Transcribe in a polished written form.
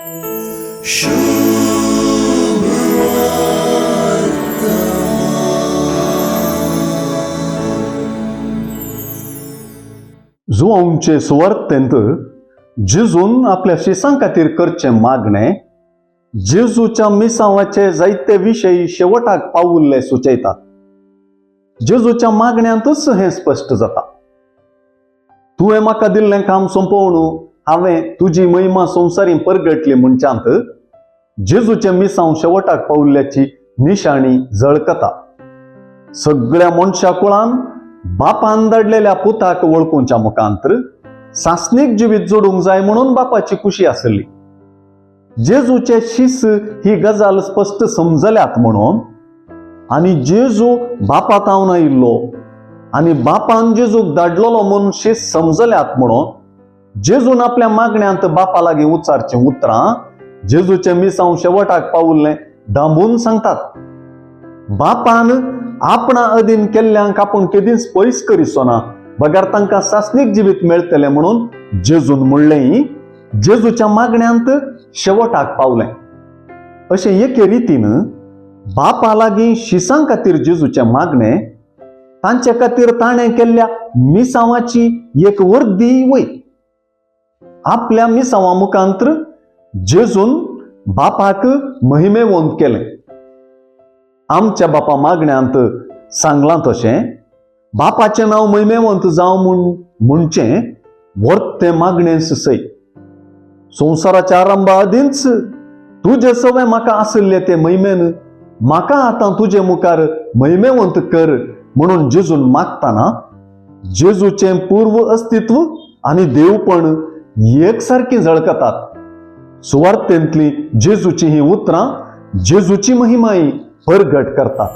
जुवांचे सुवार्थेंत जेजून आपल्या शिसां खातीर करचें मागणें जेजूच्या मिसांवाचे जायते विशय शेवटाक पावुल्ले सुचयतात. जेजूच्या मागण्यांतूच हें स्पश्ट जाता. तुवें म्हाका दिल्लें काम सोंपोवन हांवें तुजी महिमा संवसारी परगटली म्हणच्यांत जेजूचें मिसांव शेवटाक पावल्ल्याची निशाणी झळकता. सगळ्या मनशा कुळान बापान धाडलेल्या पुताक वळखुच्या मुखांतर सासणीक जिवीत जोडूंक जाय म्हणून बापाची खुशी आसली. जेजूचे शीस ही गजाल स्पश्ट समजल्यात म्हणून आनी जेजू बापा तावन आयिल्लो आनी बापान जेजूक धाडलेलो म्हूण शीस समजल्यात म्हणून जेजून आपल्या मागण्यांत बापा लागीं उच्चारचीं उतरां जेजूचें मिसांव शेवटाक पावुल्लें दांबून सांगतात. बापान आपणा अधीन केल्ल्यांक आपूण केदींच पयस करिचो ना बगर तांकां सासणीक जिवीत मेळटलें म्हणून जेजून म्हणलें. जेजूच्या मागण्यांत शेवटाक पावलें. अशें एके रितीन बापा लागीं शिसां खातीर जेजूचें मागणें तांचे खातीर ताणें केल्ल्या मिसांवाची एक वर्दी वय. आपल्या मिसांवा मुखांतर जेजून बापाक महिमेवंत केलें. आमच्या बापा मागण्यांत सांगलां तशें बापाचें नांव महिमेवंत जावं म्हूण म्हणचें वर्तें मागणें सय. संवसाराच्या आरंभा आदींच तुजे सवय म्हाका आशिल्ले ते महिमेन म्हाका आतां तुजे मुखार महिमेवंत कर म्हणून जेजून मागतना जेजूचें पूर्व अस्तित्व आनी देवपण एकसारकीं झळकतात. सुवार्थेंतली जेजूची ही उतरां जेजूची महिमाय परगट करतात.